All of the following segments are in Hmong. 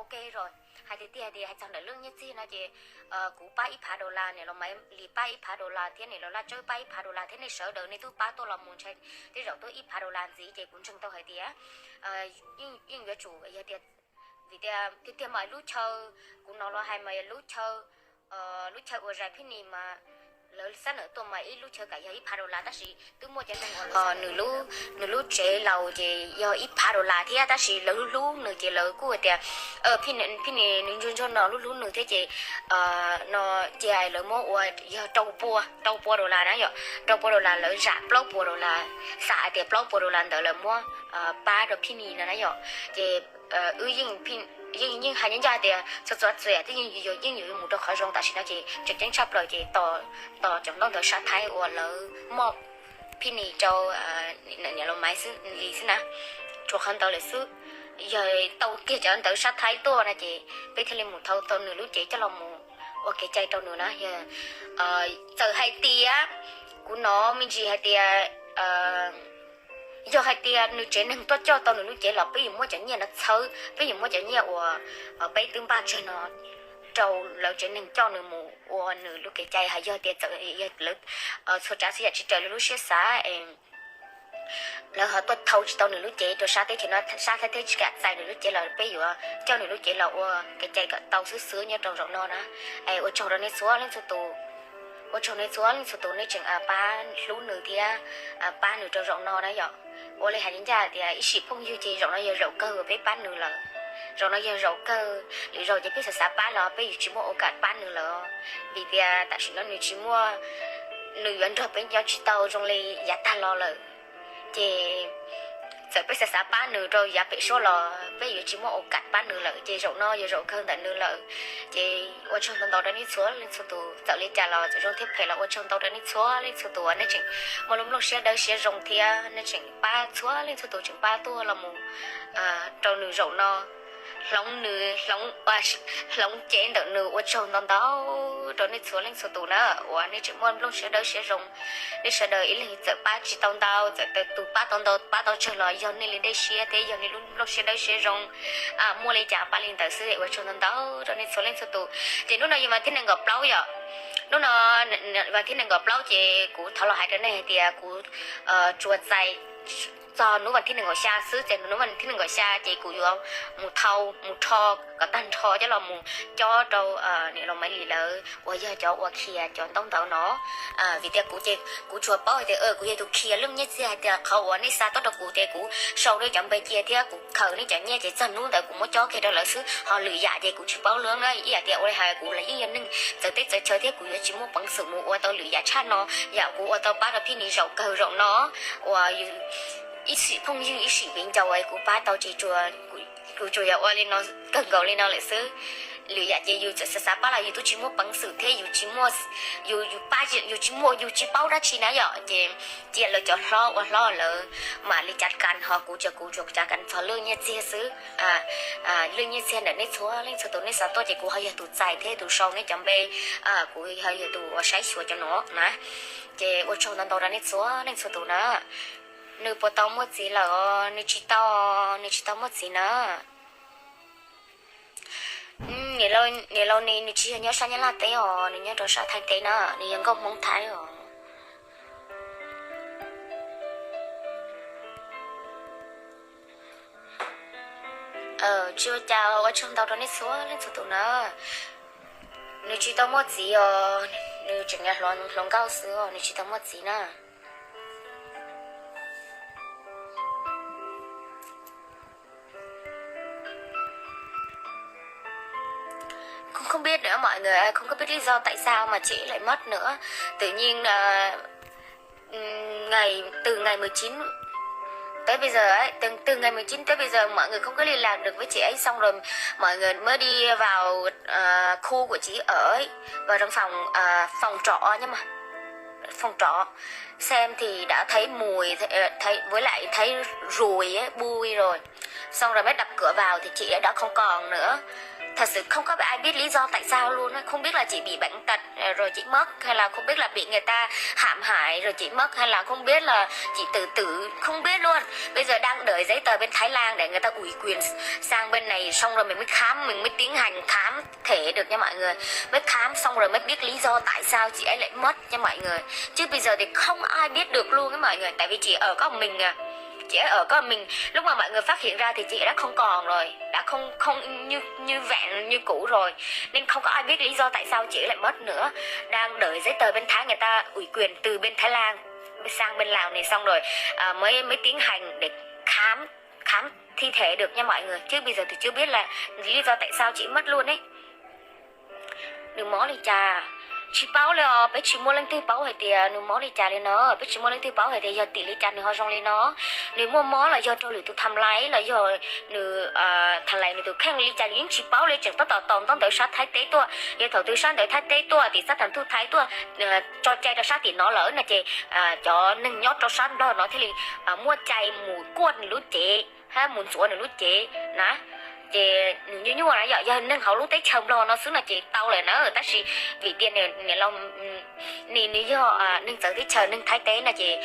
ke rau. Hais tiag tiag tias hais txog ntawm lub nyiaj txiag no ces kuv pab ib phav dollar, niam laus Maiv Lis pab ib phav dollar thiab niam laus Laj Tsawb pab ib phav dollar thiab nej sawv daws nej twb pab tuaj los mus ntshai tej zaum tuaj ib phav dollar ntxiv ces kuv ntseeg tau hais tias yeej yuav tsum yog tias, vim tias tiag tiag mas lub chaw, kuv hnov luag hais mas lub chaw, lub chaw uas zais phij ni mas lawv xab nawm tuaj mas ib lub chaw kam yog ib phav dollar tab sis twb muaj cov neeg uas nws lub, nws lub tsev laus ces yog ib phav dollar thiab tab sis lawv hlub hlub nws ces lawv kuj hais tias phij ni nws ntsuag ntsuag no hlub hlub nws thiab ces no cia lawv muab ua yog rau pua, rau pua dollar na yom, rau pua dollar lawv zam plaub puas dollar, xam hais tias plaub puas dollar ntawd lawv muab pab rau phij ni no na yom. Ces wb yeej, yeej hais ncaj ncaj tias txhua txhua txhua yam twb yeej yuav, yeej yuav mus rau qhov zoo tam sim no ces tseem ceeb tshaj plaws ces tos cov ntaub ntawv sab Thaib uas lawv muab phij ni rau niam laus Maiv Lis xwb na, tshuav qhov ntawd lawm xwb. Yog tau kiag cov ntawv sab Thaib tuaj no ces peb thiaj li mus thau tau nws lub cev coj los mus ua kev cai rau nws na. Yog txawm hais tias kuv hnov me ntsis hais tias yog hais tias nws tsev neeg tuaj coj tau nws lub cev los peb yuav muab cov nyiaj no txhawb, peb yuav muab cov nyiaj uas peb twb npaj tseg no rau lawv tsev neeg coj nws mus ua nws lub kev cai. Hais yog tias txawm yog lawv txhua tsav txhua yam tsis raws li lub siab xav, lawv ho tuaj thau tsis tau nws lub cev rau sab teb chaws no, sab Thaib teb tsis kam txais nws lub cev los peb yuav coj nws lub cev los ua kev cai kom tau xwb xwb nyob rau zaum no na. Es ua tsaug rau nej txhua leej txhua tus, ua tsaug nej txhua leej txhua tus nej tseem pab hlub nws thiab pab nws rau zaum no na yom. Ua li hais li ncaj tias ib sim phooj ywg ces zaum no yog zaum kawg uas peb pab nws lawm. Zaum no yog zaum kawg, lwm zaus ces peb xav xav pab los peb yuav tsis muaj ua kam pab nws lawm, vim tias tam sim no nws tsis muaj, nws yuav nrog peb nyob tsis tau zoo li yav tag los lawm. Ces txawm peb xav xav pab nws rau yav pem suab los peb yuav tsis muaj ua kam pab nws lawm ces zaum no yog zaum kawg ntawm nws lawm. Ces ua tsaug ntau ntau rau nej txhua leej txhua tus, txawm li cas los txawm zoo thiab phem los ua tsaug ntau rau nej txhua leej txhua tus uas nej tseem muaj lub nplooj siab dawb siab zoo thiab nej tseem pab txhua leej txhua tus tseem pab tuaj los mus rau nws zaum no, hloov nws, hloov cev ntawm nws. Ua tsaug ntau ntau rau nej txhua leej txhua tus na uas nej tseem muaj nplooj siab dawb siab zoo. Nej sawv daws ib leeg txawm pab tsis tau ntau, txawm tus pab tau ntau pab tau tsawg los yog nej li dej siab thiab yog nej lub nplooj siab dawb siab zoo. Muaj li cas pab li ntawd xwb, ua tsaug ntau ntau rau nej txhua leej txhua tus. Ces hnub no yog vas thib nees nkaum plaub yom, hnub no vas thib nees nkaum plaub ces kuv thov los hais rau nej hais tias kuv tsuas txais txog hnub vas thib nees nkaum xya xwb, ces hnub vas thib nees nkaum xya ces kuv yuav mus thau mus rho kom tag nrho coj los mus cob rau niam laus Maiv Lis lawv uas yog cov ua khiav cov ntaub ntawv no. Vim tias kuv ces kuv tsuas paub hais tias kuv yog tus khiav lub nyiaj txiag hais tias qhov uas nej xa tuaj rau kuv ces kuv sau nej cov npe cia thiab kuv khaws nej cov nyiaj ces txog hnub ntawd kuv muab cob kiag rau lawv xwb, ho lwm yam ces kuv tsis paub lawm na. Ib yam tias ua li hais kuv los yeej yog neeg txawv teb txawv chaw thiab kuv yuav tsis muaj peev xwm mus ua tau lwm yam tshaj no. Yam kuv ua tau pab rau phij ni zaum kawg zaum no uas ib sim phooj ywg ib sim viv ncaus kuv pab tau ces kuv tsuas yog ua li no, kawg nkaus li no lawm xwb. Lwm yam ces yus txawm xav xav pab los yus twb tsis muaj peev xwm thiab yus tsis muaj, yus, yus pab, yus tsis muaj, yus tsis paub dab tsi na yom. Ces cia lawv cov hlob ua hlob lawv mam li cav kas, ho kuv ces kuv tsuas cav kas txog lub nyiaj txiag xwb. Lub nyiaj txiag ntawm nej txhua leej txhua tus nej xa tuaj ces kuv ho yog tus txais thiab tus sau nej cov npe, kuv ho yog tus uas saib xyuas cov no na. Ces ua tsaug ntau ntau rau nej txhua leej txhua tus na. Nws puas tau muaj txiv lawm os? Nws tsis tau, nws tsis tau muaj txiv na. Niam laus Nis nws tsis yog nyob sab Nyab Laj teb os, nws nyob rau sab Thaib teb na, nws yog nkauj Hmoob Thaib os. Tsis ua cas, ua tsaug ntau rau nej txhua leej txhua tus na. Nws tsis tau muaj txiv os, nws tseem hluas nkauj xwb os, nws tsis tau muaj txiv na. Không, không biết nữa mọi người ơi, không có biết lý do tại sao mà chị lại mất nữa. Tự nhiên ờ, ừm, ngày từ ngày mười chín tới bây giờ ấy, từ, từ ngày mười chín tới bây giờ mọi người không có liên lạc được với chị ấy, xong rồi mọi người mới đi vào ờ, khu của chị ở ấy, vào trong phòng ờ, phòng trọ nhá mà, phòng trọ xem thì đã thấy mùi, thấy, thấy với lại thấy ruồi ấy, bụi rồi. Xong rồi mới đập cửa vào thì chị ấy đã không còn nữa. Thật sự không có ai biết lý do tại sao luôn á, không biết là chị bị bệnh tật, ờ, rồi chị mất, hay là không biết là bị người ta hãm hại rồi chị mất, hay là không biết là chị tự tử, không biết luôn. Bây giờ đang đợi giấy tờ bên Thái Lan để người ta ủy quyền sang bên này, xong rồi mình mới khám, mình mới tiến hành khám thể được nha mọi người. Mới khám xong rồi mới biết lý do tại sao chị ấy lại mất nha mọi người. Chứ bây giờ thì không ai biết được luôn á mọi người, tại vì chị ở có mình à. Chị ấy ở có mình, lúc mà mọi người phát hiện ra thì chị đã không còn rồi, đã không không như như vẹn như cũ rồi, nên không có ai biết lý do tại sao chị ấy lại mất nữa. Đang đợi giấy tờ bên Thái, người ta ủy quyền từ bên Thái Lan sang bên Lào này, xong rồi à, mới mới tiến hành để khám khám thi thể được nha mọi người, chứ bây giờ thì chưa biết là lý do tại sao chị mất luôn ấy. Nws mob li cas? Tsis paub li os, peb tsis muaj leej twg paub hais tias nws mob li cas li no, peb tsis muaj leej twg paub hais tias yog tim li cas nws ho zoo li no. Nws muaj mob los yog raug lwm tus tham lais los yog nws tham lais nws tus kheej li cas yeej tsis paub li, tseem tab tom tos ntaub ntawv sab Thaib teb tuaj. Yog thaum twg sab ntawv Thaib teb tuaj, tim sab tham thuj Thaib tuaj tso cai rau sab tim no lawm no ces cov neeg nyob rau sab Nplog no thiaj li muaj cai mus kuaj nws lub cev, hab mus ntxuav nws lub cev na. Ces nws nyuaj nyuaj na yom, yog neeg hauv lub teb chaws Nplog no xwb no ces tau lawm na, tab sis vim tias niam laus nws yog neeg txawv teb chaws, neeg Thaib teb no ces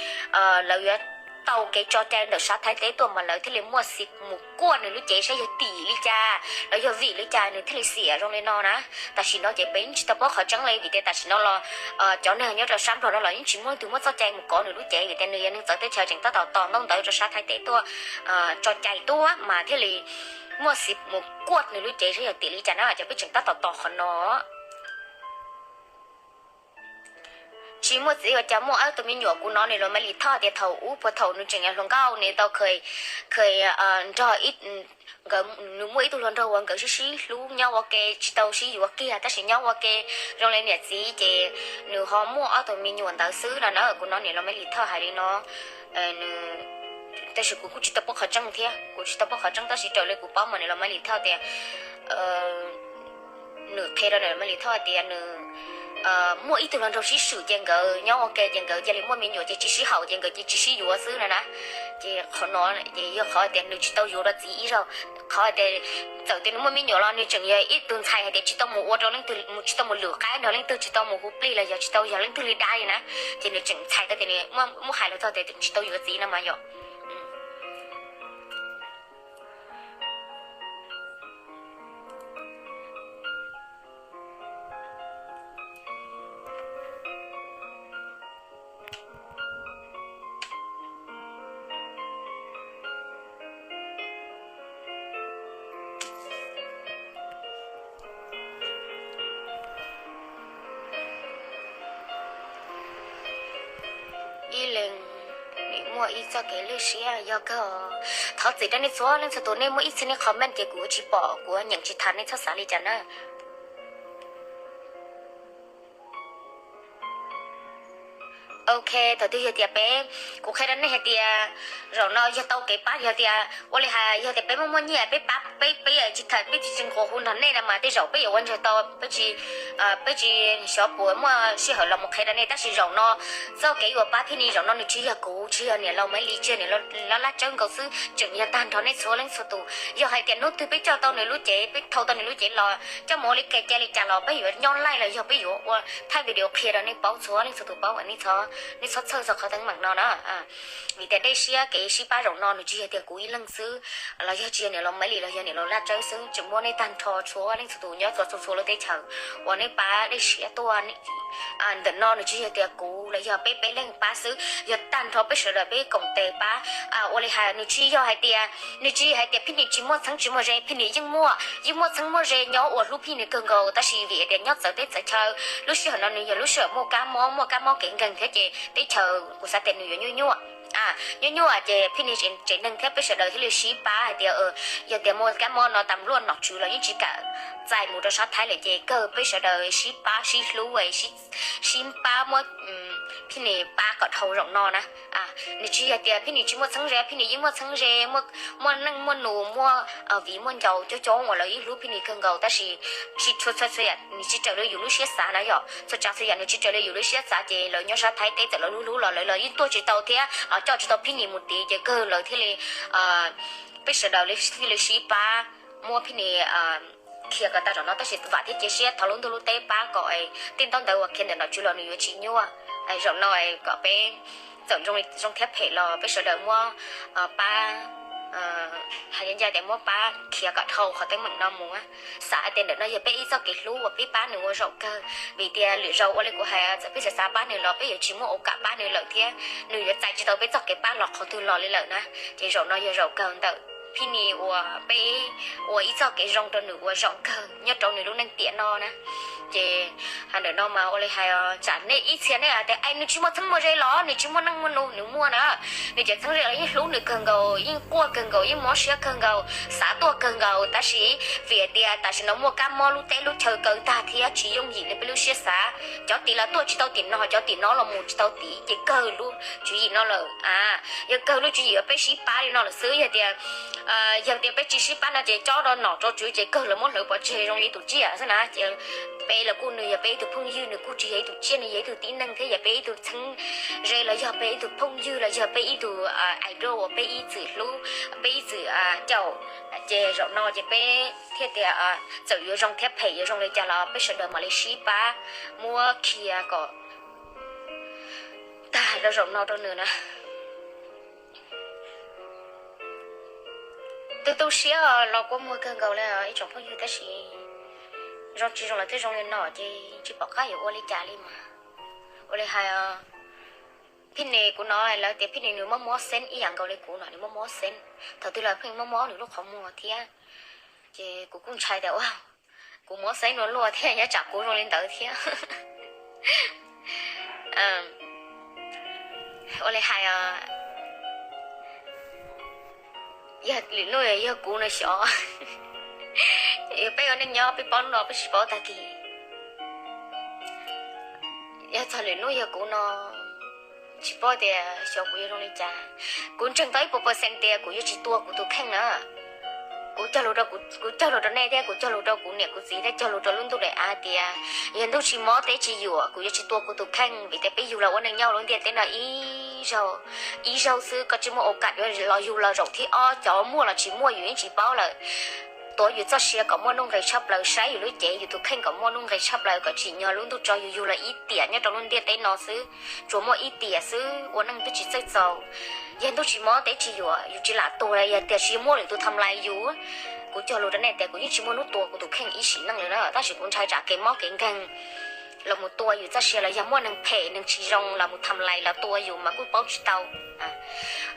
lawv yuav tau kev tso cai ntawm sab Thaib teb tuaj mas lawv thiaj li muaj xim mus kuaj nws lub cev saib yog tim li cas los yog vim li cas nws thiaj li xiam zoo li no na. Tam sim no ces peb yeej tsis tau paub qhov tseeb li, vim tias tam sim no los cov neeg nyob rau sab Nplog no los yeej tsis muaj leej twg muaj txoj cai mus kov nws lub cev, vim tias nws yog neeg txawv teb chaws tseem tab tom tos ntaub ntawv rau sab Thaib teb tuaj tso cai tuaj mas thiaj li muaj xim mus kuaj nws lub cev saib yog tim li cas na, ces peb tseem tab tom tos qhov no. Tsis muaj txiv ua cas muaj ob tug me nyuam. Kuv hnov niam laus Maiv Lis Thoj tias thaum ub puag thaum nws tseem yog hluas nkauj nws tau kha nrog nkawd, nws muaj ib tug hluas nraug uas nkawd sib sib hlub nyob ua ke tsis tau sib yuav kiag tab sis nyob ua ke zoo li niam txiv ces nws ho muaj ob tug me nyuam ntawd xwb no na. Kuv hnov niam laus Maiv Lis Thoj hais li no, tab sis kuv kuj tsis tau paub qhov tseeb thiab, kuv tsis tau paub qhov tseeb tab sis raws li kuv paub mas niam laus Maiv Lis Thoj tias nws qhia rau niam laus Maiv Lis Thoj tias nws muaj ib tug hluas nraug sib swm ces nkawd nyob ua ke ces nkawd cia li muaj me nyuam ces tsis sib haum ces nkawd cia tsis sib yuav xwb no na. Ces qhov no ces yog qhov tias nws tsis tau yuav rau txiv ib zaug. Qhov tias txawm tias nws muaj me nyuam los nws tseem yog ib tug ntxhais hais tias tsis tau mus ua rau leej twg, tsis tau mus lwm qaib nrog leej twg, tsis tau mus hu plig los yog tsis tau yog leej twg li dab li na. Ces nws tseem ntxhais tau tias nws muab hais los txog tias tsis tau yuav txiv no mas yog ib leeg nim muaj ib txoj kev lwj siab yog kawg. Thov txim rau nej txhua leej txhua tus, nej muaj ib txhia nej comment ces kuv tsis pom, kuv nyeem tsis tau, nej txhob xav li cas na. Ok, thaum twg yog tias peb, kuv qhia rau nej hais tias zaum no yog tau kev pab, yog tias ua li hais yog tias peb muaj muaj nyiaj peb pab, peb peb tsis tham, peb tsis tsis nquag hu nrog nej no mas tej zaum peb yuav ua ntseg tau, peb tsis, peb tsis xyov puas muaj sij hawm los mus qhia rau nej. Tab sis zaum no txoj kev yuav pab thiab ne, zaum no nws tsis yog kuv, tsis yog niam laus Maiv Lis, tsis yog niam laus Laj Tsawb nkaus xwb, tseem yog tag nrho nej txhua leej txhua tus. Yog hais tias hnub twg peb coj tau nws lub cev, peb thau tau nws lub cev los coj mus ua li cas li cas los peb yuav nyob live los yog peb yuav ua thaij video qhia rau nej paub txhua leej txhua tus paub, nej txhob txhawj txog qhov teeb meem no na. Vim tias dej siab kev sib pab zaum no nws tsis yog tias kuv ib leeg xwb, los yog tsis yog niam laus Maiv Lis los yog niam laus Laj Tsawb xwb, tseem muaj nej tag nrho txhua leej txhua tus nyob txhua txhua lub teb chaws uas nej pab dej siab tuaj. Ntawm no nws tsis yog tias kuv los yog peb peb leeg pab xwb, yog tag nrho peb sawv daws peb koom tes pab. Ua li hais nws tsis yog hais tias, nws tsis hais tias Phij Nis tsis muaj txheeb tsis muaj ze, Phij Nis yeej muaj, yeej muaj txheeb muaj ze nyob uas hlub Phij Nis kawg nkaus, tab sis vim tias nyob txawv teb txawv chaw, lub sij hawm no nws yog lub sij hawm muaj kab mob, muaj kab mob kev nkeeg thiab ces teb chaws kuv xav tias nws yuav nyuaj nyuaj. Nyuaj nyuaj ces Phij Nis tsev neeg thiab peb sawv daws thiaj li sib pab hais tias yog tias muaj kab mob no tas luaj nom tswv los yeej tsis kam txais mus rau sab Thaib lawm ces kawg peb sawv daws sib pab sib hlub, sib pab muab Phij Nis pab kom dhau zaum no na. Nws tsis yog tias Phij Nis tsis muaj txheeb ze, Phij Nis yeej muaj txheeb ze, muaj neej muaj nus, muaj viv muaj ncaus coob coob uas lawv yeej hlub Phij Nis kawg nkaus, tab sis tsis txhua txhua yam nws tsis raws li yus lub siab xav na yom. Txhua tsav txhua yam nws tsis raws li yus lub siab xav ces lawv nyob sab Thaib teb txawm lawv hlub hlub los lawv los yeej tuaj tsis tau thiab coj tsis tau Phij Nis mus tid ces kawg lawv thiaj li, peb sawv daws thiaj li sib pab muab Phij Nis khiav kom tag zaum no, tab sis vam thiab cia siab thov lub ntuj lub teb pab kom tej ntaub ntawv uas khiav ntawm nom tswv los nws yuav tsis nyuaj. Zaum no kom peb txawm zoo thiab phem los peb sawv daws muab pab, hais ncaj tias muab pab khiav kom dhau qhov teeb meem no mus. Xav hais tias ntawm no yog peb ib txoj kev hlub uas peb pab nws ua zaum kawg, vim tias lwm zaus ua li kuv hais, txawm peb tsis xav pab nws los peb yuav tsis muaj ua kam pab nws lawm thiab nws yuav txais tsis tau peb txoj kev pab los qhov twg los li lawm na. Ces zaum no yog zaum kawg ntawm Phij Nis uas peb ua ib txoj kev zoo rau nws ua zaum kawg nyob rau nws lub neej tiam no na. Ces ntawm no mas ua li hais, tsam nej ib txhia nej hais tias, es nws tsis muaj txheeb muaj ze los nws tsis muaj neej muaj nus, nws muaj na. Nws cov txheeb ze los yeej hlub nws kawg nkaus, yeej quaj kawg nkaus, yeej mob siab kawg nkaus, xav tuaj kawg nkaus, tab sis vim hais tias tam sim no muaj kab mob lub teb lub chaw kaw tag thiab tsis yooj yim li peb lub siab xav. Cov tim los tuaj tsis tau tim no, cov tim no los mus tsis tau tim, ces kawg lub tswv yim no lawm. Yog kawg lub tswv yim uas peb sib pab li no lawm xwb, yog tias, yog tias peb tsis sib pab no ces cob rau nom rau tswv ces kawg lawv muab hlawv pov tseg zoo li tus tsiaj xwb na. Ces peb los kuj nws yog peb ib tug phooj ywg, nws kuj tsis yog ib tug tsiaj, nws yog ib tug tib neeg thiab yog peb ib tug txheeb ze los yog peb ib tug phooj ywg los yog peb ib tug idol uas peb ib txwm hlub, peb ib txwm caum. Ces zaum no ces peb thiaj tias txawm yuav zoo thiab phem yuav zoo li cas los peb sawv daws mam li sib pab muab khiav kom tag rau zaum no rau nws na. Tu tu siab los kua muag kawg nkaus li ib tsoom phooj ywg, tab sis zoo tsis zoo los twb zoo li no ces tsis pom qab yuav ua li cas li mas. Ua li hais, Phij Nis kuv hnov lawv tias Phij Nis nws mob mob xeeb ib yam nkaus li kuv no, nws mob mob xeeb. Thaum twg los pheej mob mob nws lub qhov muag thiab. Ces kuv kuj ntshai tias ua kuv mob xeeb luaj luaj thiab nyob tsam kuv zoo li ntawd thiab. Ua li hais, yog lwm hnub yog kuv no xyov, peb ua neej nyob peb paub hnub no peb tsis paub tag kis. Yog txog lwm hnub yog kuv no, tsis paub tias xyov kuv yuav zoo li cas. Kuv ntseeg tau ib puas percent tias kuv yuav tsis tua kuv tus kheej na. Kuv cog lus rau, kuv cog lus rau nej thiab kuv cog lus rau kuv niam kuv txiv thiab cog lus rau lub ntuj daim av tias yog ntuj tsis mob teb tsis yuam kuv yuav tsis tua kuv tus kheej, vim tias peb yug los ua neej nyob lub ntiaj teb no ib zaug, ib zaug xwb, koj tsis muaj ua kam yuav los yug los zaum thib ob, cov muaj los tsis muaj yus yeej tsis paub lawm. Tuav yus txoj sia kom muaj nuj nqis tshaj plaws, saib yus lub cev yus tus kheej kom muaj nuj nqis tshaj plaws, kom tsim nyog lub ntuj tso yus yug los ib tiam nyob rau lub ntiaj teb no xwb, tsuas muaj ib tiam xwb, ua neej twb tsis txawj txaus. Yog ntuj tsis mob teb tsis yuam yus tsis lam tuag li, yog tias tsis muaj lwm tus tham lais yus. Kuv cog lus rau nej tias kuv yeej tsis muaj hnub tua kuv tus kheej ib sim neej li na, tab sis kuv ntshai tsam kev mob kev nkeeg los mus tua yus txoj sia los yog muaj neeg phem neeg tsis zoo los mus tham lais los tua yus mas kuj paub tsis tau.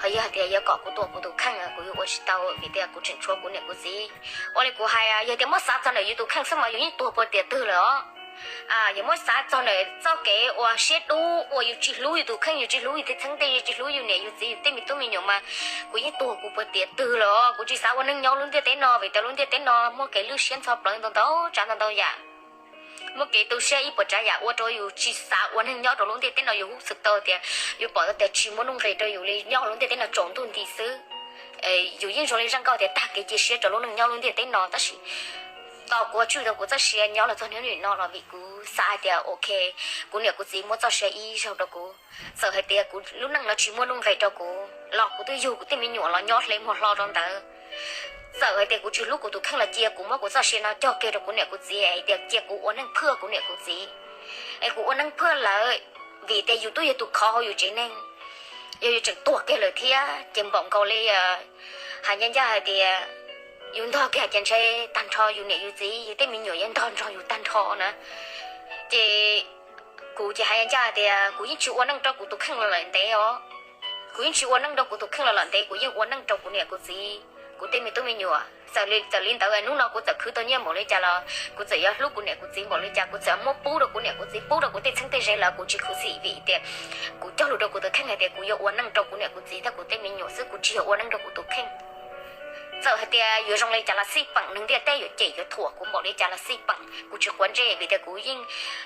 Ho yog tias yuav kom kuv tua kuv tus kheej kuv yuav ua tsis tau, vim tias kuv tseem tshuav kuv niam kuv txiv. Ua li kuv hais, yog tias muab xav txog ntawm yus tus kheej xwb mas yus yeej tuag puag tiam twg lawm os. Yog muab xav txog ntawm txoj kev uas siab dub uas yus tsis hlub yus tus kheej, yus tsis hlub yus tej txheeb tej ze, tsis hlub yus niam yus txiv yus tej me tub me nyuam mas kuv yeej tuag kuv puag tiam twg lawm os. Kuv tsis xav ua neej nyob lub ntiaj teb no, vim tias lub ntiaj teb no muaj kev lwj siab ntxhov plawv ntau ntau tsav ntau ntau yam. Muaj kev tu siab ib puas tsav yam ua rau yus tsis xav ua neeg nyob rau lub ntiaj teb no, yus hub xwm tau tias yus pom tau tias tsis muaj nuj nqis rau yus li, nyob lub ntiaj teb no tsaus ntuj nti xwb. Yus yeej zoo li zaj nkauj tias tag kev cia siab rau lub neej nyob lub ntiaj teb no, tab sis tos kuv ua tsuj tau kuv txoj sia nyob los txog niaj hnub no los vim kuv xav hais tias ok, kuv niam kuv txiv muab txoj sia ib zaug rau kuv. Txawm hais tias kuv lub neej no tsis muaj nuj nqis rau kuv los kuv twb yug kuv tej me nyuam los nyob hle muag hlo rau ntawd. Txawm hais tias kuv tsis hlub kuv tus kheej los cia kuv muab kuv txoj sia no cog kiag rau kuv niam kuv txiv, hais tias cia kuv ua neej phwj kuv niam kuv txiv, es kuv ua neej phwj lawm, vim tias yus twb yog tus khov hauv yus tsev neeg. Yog yus tseem tuag kiag lawm thiab ces npaum nkaus li, hais ncaj ncaj hais tias yus ntog kiag ces ntshe tag nrho yus niam yus txiv yus tej me nyuam yeej ntog nrog yus tag nrho na. Ces kuv ces hais ncaj ncaj hais tias kuv yeej tsis ua neej rau kuv tus kheej los lawm ntev os. Kuv yeej tsis ua neej rau kuv tus kheej los lawm ntev, kuv yeej ua neej rau kuv niam kuv txiv, kuv tej me tub me nyuam. Txawm li ntawd hnub no kuv txawm khwv tau nyiaj npaum li cas los kuv txawm yuav hlub kuv niam kuv txiv npaum li cas, kuv txawm muab pub rau kuv niam kuv txiv, pub rau kuv tej txheeb tej ze los kuv tsis khuv xim, vim tias kuv cog lus rau kuv tus kheej hais tias kuv yuav ua neej rau kuv niam kuv txiv thiab kuv tej me nyuam xwb, kuv tsis yog ua neej rau kuv tus kheej. Txawm hais tias yuav zoo li cas los xij peem neeg ntiaj teb yuav cem yuav thuam kuv npaum li cas los xij peem, kuv tsis quav ntsej, vim tias kuv yeej,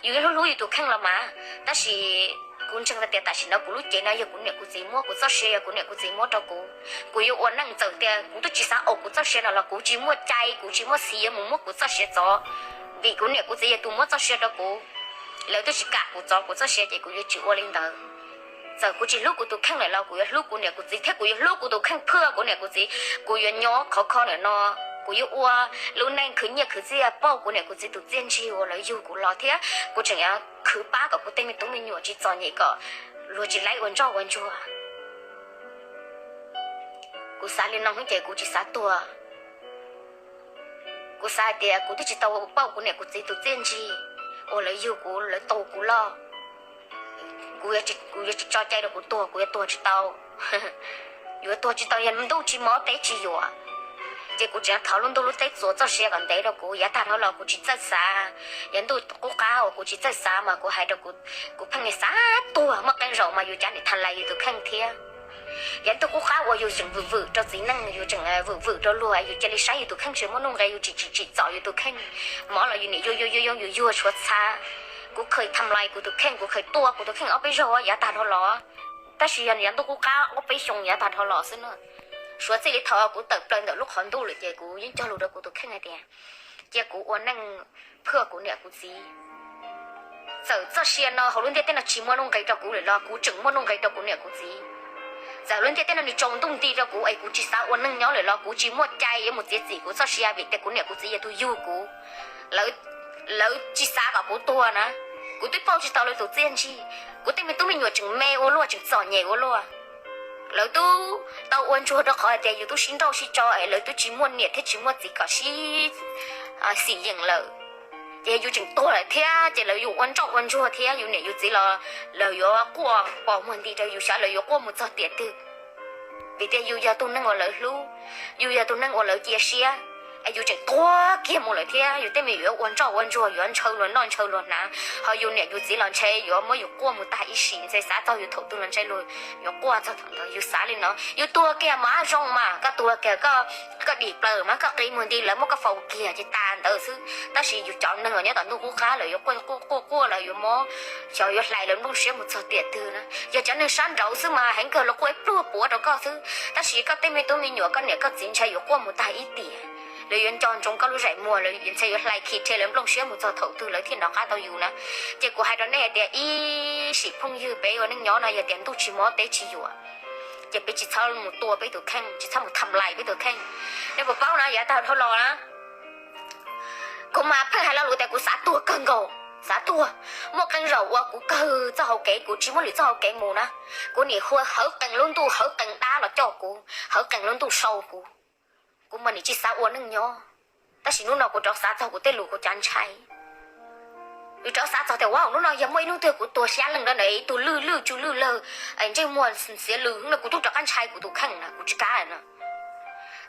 yus yeej hlub hlub yus tus kheej los mas. Tab sis kuv ntseeg tias tam sim no kuv lub cev no yog kuv niam kuv txiv muab, kuv txoj sia yog kuv niam kuv txiv muab rau kuv. Kuv yuav ua neej, txawm tias kuv twb tsis xav ua kuv txoj sia no los kuv tsis muaj cai, kuv tsis muaj xiv yuav mus muab kuv txoj sia txov, vim kuv niam kuv txiv yog tus muab txoj sia rau kuv. Lawv twb tsis kam kuv txov kuv txoj sia ces kuv yuav tsis ua li ntawd. Txawm kuv tsis hlub kuv tus kheej lawm los kuv yuav hlub kuv niam kuv txiv thiab kuv yuav hlub kuv tus kheej phwj kuv niam kuv txiv. Kuv yuav nyob khov kho ntawm no Kuv yuav ua lub neej khwv nyiaj khwv txiaj pauj kuv niam kuv txiv tus txiaj ntsig uas lawv yug kuv los thiab kuv tseem yuav khwv pab kom kuv tej me tub me nyuam tsis txom nyem kom luag tsis laib ua ntsoj ua ntsuag. Kuv xav li no ces kuv tsis xav tuag. Kuv xav hais tias kuv twb tsis tau pauj kuv niam kuv txiv tus txiaj ntsig uas lawv yug kuv, lawv tu kuv loj. Kuv yuav tsis tso cai rau kuv tuag, kuv yuav tuag tsis tau. Yuav tuag tsis tau, yog ntuj tsis mos teb tsis yuam. Ces kuv tseem thov lub ntuj lub teb txuas txoj sia kom ntev rau kuv, yav tag dhau los kuv tsis txawj xav. Yog ntuj qub qab uas kuv tsis txawj xav mas kuv hais rau kuv, kuv pheej xav tuag, muaj qee zaum mas yus cav niam tham lais yus tus kheej thiab. Yog ntuj qub qab uas yus tseem vwm vwm rau txiv neej, yus tseem vwm vwm rau luag, yus cia li saib yus tus kheej tsis muaj nuj nqes, yus tsis tsim txom yus tus kheej, mov los yus niam yuag yuag yuag yuag yuag yuag tshuav txha. Kuv kheev tham lais kuv tus kheej, kuv kheev tua kuv tus kheej ob peb zaug yav tag dhau los. Tab sis yog yav ntuj qub qab ob peb xyoo yav tag dhau los xwb na, suav txij li thaum kuv tawm plaws ntawm lub qhov ntuj lawm ces kuv yeej cog lus rau kuv tus kheej hais tias cia kuv ua neej phwj kuv niam kuv txiv. Txawm txoj sia no hauv lub ntiaj teb no tsis muaj nuj nqis rau kuv lawm los kuv tseem muaj nuj nqis rau kuv niam kuv txiv. Txawm lub ntiaj teb no nws tsaus ntuj nti rau kuv es kuv tsis xav ua neej nyob lawm los kuv tsis muaj cai yuav mus txiav txim kuv txoj sia vim tias kuv niam kuv txiv yog tus yug kuv. Lawv tsis xav kom kuv tuag na. Kuv twb pauj tsis tau lawv tus txiaj ntsig, kuv tej me tub me nyuam tseem me ua luaj, tseem txom nyem ua luaj. Lawv twb tau ua ntsuag rau qhov hais tias yus twb sib nrauj sib tso es lawv twb tsis muaj niam thiab tsis muaj txiv kom sib xim yeem lawm. Ces yus tseem tuag lawm thiab ces lawv yuav ua nrauj ua ntsuag thiab yus niam yus txiv los lawv yuav quaj pos muag nti rau yus, xyov lawv yuav quaj mus txog tiam twg. Vim tias yus yog tus neeg uas lawv hlub, yus yog tus neeg uas lawv cia siab, es yus tseem tuag kiag mus lawm thiab yus tej me nyuam yuav ua nrauj ua ntsuag, yuav ntshaw luag noj ntshaw luag hnav, ho yus niam yus txiv los ntshe yuav muab yus quaj mus tag ib sim, ntshe xav txog yus thaum twg los ntshe luag yuav quaj txog thaum ntawd. Yus xav li no, yus tuag kiag mas zoo mas, koj tuag kiag koj dim plaws mas koj qi muag nti lawv muab koj faus kiag ces tas ntawd xwb. Tab sis yus cov neeg uas nyob tom ntuj qub qab lawv yuav quaj quaj quaj quaj, lawv yuav mob, xyov yuav hlais lawv nplooj siab mus txog tiam twg na. Yog cov neeg sab nraud xwb mas heev kawg los quaj ib pluag puav rau koj xwb, tab sis koj tej me tub me nyuam koj niam koj txiv ntshe yuav quaj mus tag ib tiam. Lawv yuav nco ntsoov koj lub zaim muag, lawv ntshe yuav hlais khi rhe lawv nplooj siab mus txog thaum twg lawv thiaj nov qab tau yus na. Ces kuv hais rau nej hais tias ib sim phooj ywg peb ua neej nyob no yog tias ntuj tsis mob teb tsis yuam, ces peb tsis txhob mus tua peb tus kheej, tsis txhob mus tham lais peb tus kheej. Nej puas paub na, yav tag dhau los na, kuv mas pheej hais lo lus tias kuv xav tuag kawg nkaus, xav tuag. Muaj qee zaum uas kuv kawg txoj hau kev, kuv tsis muaj lwm txoj hau kev mus na, kuv nim hu hawv qees lub ntuj hawv qees dab los coj kuv, hawv qees lub ntuj sau kuv. Kuv mas nim tsis xav ua neej nyob, tab sis hnub no kuv rov xav txog kuv tej lus kuv cav ntshai. Kuv rov xav txog tias ua hnub no yog muaj ib hnub twg kuv tuag xyab leeg rau ntawm ib tug lwj lwj tsu lwj lawg, ntsej muag xiav lws no kuv twb rov qab ntshai kuv tus kheej na, kuv tsis kam na.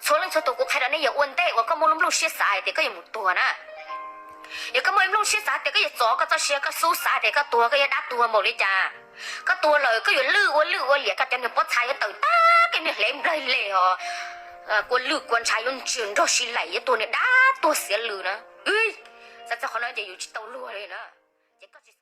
Txhua leej txhua tus kuv qhia rau nej yog ua ntej uas koj muaj lub nplooj siab xav hais tias koj yuav mus tuag na, yog koj muaj lub nplooj siab xav tias koj yuav txov koj txoj sia, koj xub xav tias koj tuag koj yuav dab tuag npaum li cas, koj tuag lawm koj yuav lwj ua lwj ua liam, koj cov niag pob txha yuav tawm tag, koj niag hle nplaig le os, kua lwj kua ntshav yuav ntsia nrog si laim, yuav tuag niag dab tuag xiav lws na. Xav txog qhov no ces yus tsis tau luag li na, ces koj tsis